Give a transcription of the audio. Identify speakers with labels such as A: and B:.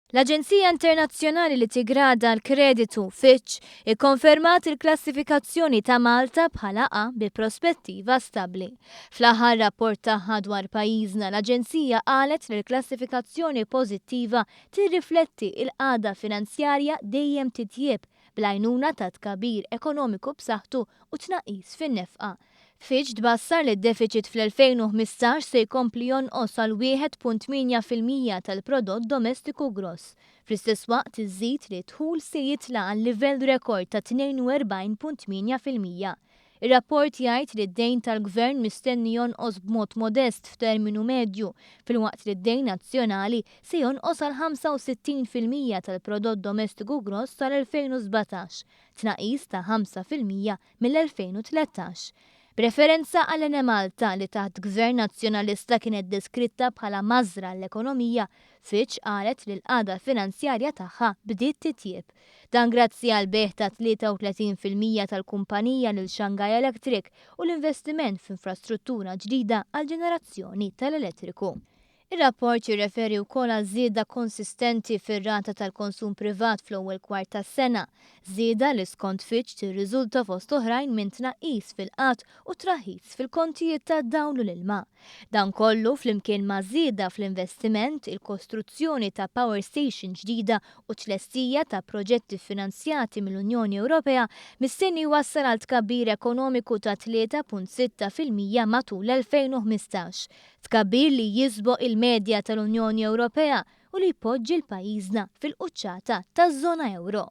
A: L-aġenzija internazzjonali li tigrada l-kreditu, Fitch, ikkonfermat il-klassifikazzjoni ta' Malta bħala A bi prospettiva stabbli. Fl-aħħar rapport tagħha dwar pajjiżna, l-aġenzija qalet li l-klassifikazzjoni pożittiva tirrifletti l-qagħda finanzjarja dejjem titjieb bl-għajnuna ta' tkabbir ekonomiku b'saħħtu u tnaqqis fin-nefqa. Fitch tbassar li d-defiċit fl-2015 se jkompli jonqos għal 1.8% tal-prodott domestiku gross. Fl-istess waqt iżżid li d-dħul se jitla' għal livell rekord ta' 42.8%. Ir-rapport jgħid li d-dejn tal-gvern mistenni jonqos b'mod modest f'terminu medju filwaqt li d-dejn nazzjonali se jonqos għal 65% tal-prodott domestiku gross sal-2017, tnaqqis ta' 5% mill-2013. B'referenza għal Enemalta li taħt Gvern Nazzjonalista kienet deskritta bħala mażra l-ekonomija, Fitch qalet li l-qagħda finanzjarja tagħha bdiet titjieb. Dan grazzi għal bejgħ ta' 33% tal-kumpanija lil Shanghai Electric u l-investiment f'infrastruttura ġdida għall-ġenerazzjoni tal-elettriku. Ir-rapport jirreferi wkoll għal żieda konsistenti fir-rata tal-konsum privat fl-ewwel kwart tas-sena, żieda li skont Fitch tirriżulta fost oħrajn minn tnaqqis fil-qgħad u traħħis fil-kontijiet tad-dawl u l-ilma. Dan kollu flimkien ma' żieda fl-investiment, il-kostruzzjoni ta' power station ġdida u t-tlestija ta' proġetti ffinanzjati mill-Unjoni Ewropea mistenni jwassal għal tkabbir ekonomiku ta' 3.6% matul l-2015. Tkabbir li jisboq il-medja tal-Unjoni Ewropea u li jpoġġi 'l pajjiżna fil-quċċata taż-żona ewro.